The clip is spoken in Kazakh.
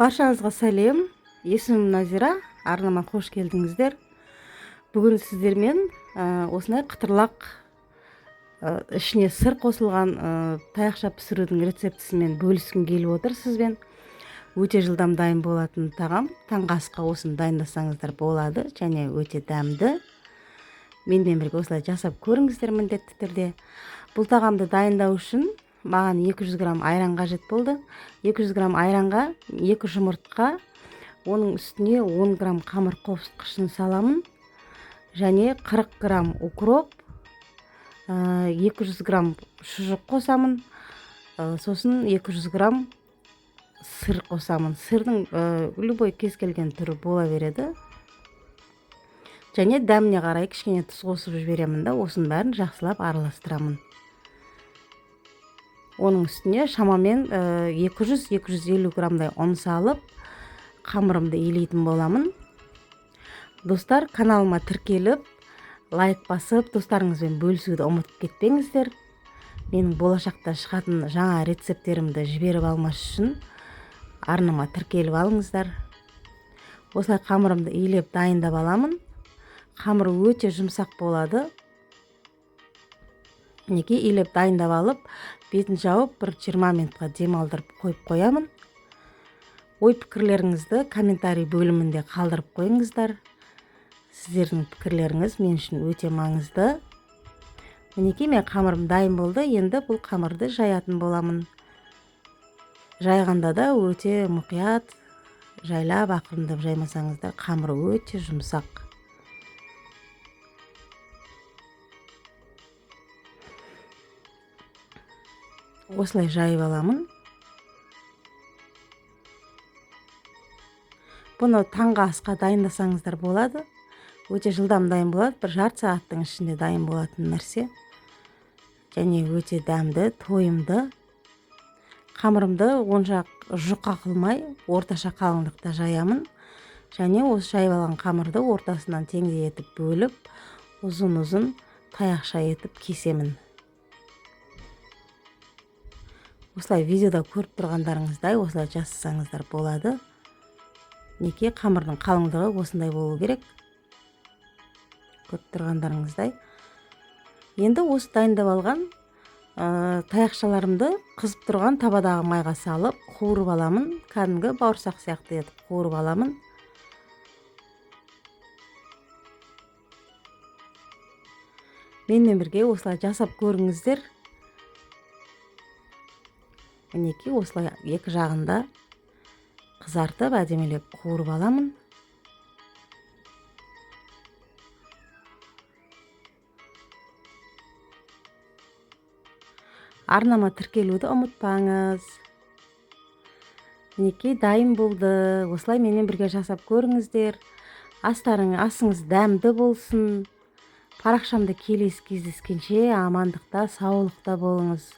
Баршаңызға сәлем. Есімім Назира. Арнама қош келдіңіздер. Бүгін сіздермен осындай қытырлақ, ішіне сыр қосылған таяқша пісірудің рецептісімен бөліскім келіп отыр сізбен. Өте жылдам дайын болатын тағам. Таңғы асқа осыны дайындасаңыздар болады және өте дәмді. Менімен бірге осылай жасап көріңіздер міндетті түрде. Бұл тағамды дайындау үшін маған 200 грамм айран қажет болды. 200 грамм айранға 2 жұмыртқа, оның үстіне 10 грамм қамыр қосқышын саламын және 40 грамм укроп, 200 грамм шұжық қосамын, сосын 200 грамм сыр қосамын. Сырдың любой кез келген түрі бола береді. Және дәміне қарай кішкене тұз қосып жіберемін да, осының бәрін жақсылап араластырамын. Оның үстіне шамамен 200-250 граммдай ұн салып, қамырымды илейтін боламын. Достар, каналыма тіркеліп, лайк басып, достарыңызбен бөлісуді ұмытып кетпеңіздер. Менің болашақта шығатын жаңа рецепттерімді жіберіп алмас үшін арнама тіркеліп алыңыздар. Осылай қамырымды илеп дайындап аламын. Қамыр өте жұмсақ болады. Мінекей, илеп дайындап алып, бетін жауып, бір 20 минутқа демалдырып қойып қоямын. Ой пікірлеріңізді комментарий бөлімінде қалдырып қойыңыздар. Сіздердің пікірлеріңіз мен үшін өте маңызды. Мінекей, мен қамырым дайын болды. Енді бұл қамырды жаятын боламын. Жайғанда да өте мұқият жайлап, ақырындап жаймасаңыздар, қамыр өте жұмсақ. Осылай жайып аламын. Бұны таңғы асқа дайындасаңыздар болады. Өте жылдам дайын болады, бір жарты сағаттың ішінде дайын болатын нәрсе. Және өте дәмді, тойымды. Қамырымды онша жұқа қылмай, орташа қалыңдықта жаямын. Және осы жайып алған қамырды ортасынан теңдей етіп бөліп, ұзын-ұзын таяқша етіп кесемін. Осылай видеода көріп тұрғандарыңыздай осылай жасасаңыздар болады. Мінекей, қамырдың қалыңдығы осындай болу керек. Көріп тұрғандарыңыздай. Енді осы дайындап алған таяқшаларымды қызып тұрған табадағы майға салып қуырып аламын. Кәдімгі бауырсақ сияқты етіп қуырып аламын. Менімен бірге осылай жасап көріңіздер. Мінекей, осылай екі жағында қызартып, әдемілеп қуырып аламын. Арнама тіркелуді ұмытпаңыз. Мінекей, дайын болды. Осылай менімен бірге жасап көріңіздер. Асыңыз дәмді болсын. Парақшамда келесі кездескенше амандықта, саулықта болыңыз.